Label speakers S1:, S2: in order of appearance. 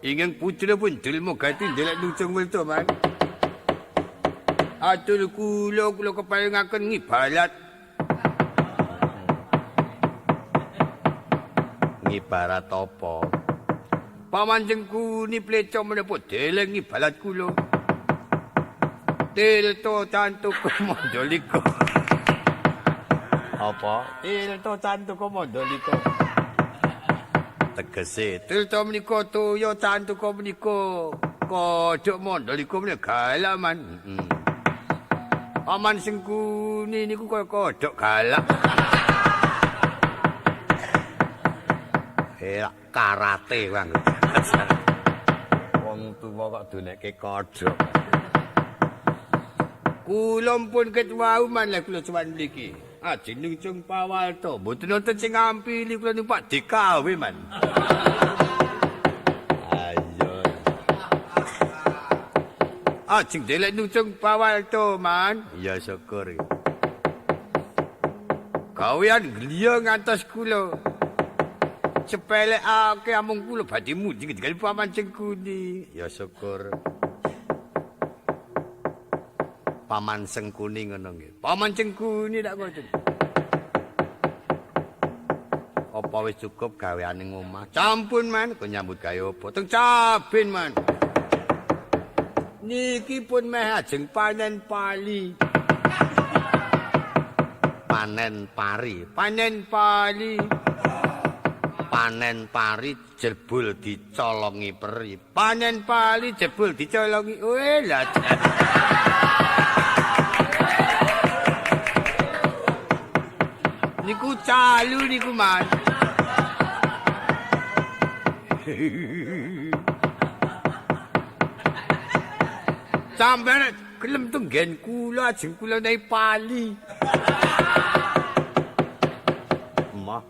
S1: Ingkang putra pun Dulma Gati ndelek nucung welta, Man. Atur kula kula keparengaken ngibalat. Ngibarat apa? Paman Sengkuni pleco menapa deleng ngibalat kula. Tirta cantuka mandalika. Apa? Tirta cantuka mandalika. Tegese tirta menika toya cantuka menika kodhok mandalika menika galak, Man. Heeh. Paman Sengkuni niku kaya kodhok galak. Karate Bang. Wong tuwa kok donekke kodhok. Kula pun ket wau man lha kula cuwan mriki. Ajeng nungcung pawalta. Mboten wonten sing ngampili kula numpak DKW man. Ayo. Ajeng delek nungcung pawalta man. Ya syukur. Gawean gliya ngantos kula. Cepelekake amung kula badhe munding ngendikan Paman Sengkuni. Ya syukur. Paman Sengkuni ngono nggih. Paman Sengkuni tak ngoten. Apa wis cukup gaweane ngomah? Sampun man, kok nyambut gawe apa? Teng cabin man. Niki pun meh ajeng panen pali. Panen pari, panen pali. Panen pari jebul dicolongi peri. Panen pali jebul dicolongi. Weh lah. Niku calu niku man. Sampeyan gelem tenggen kula ajeng kula naik pali. Mah.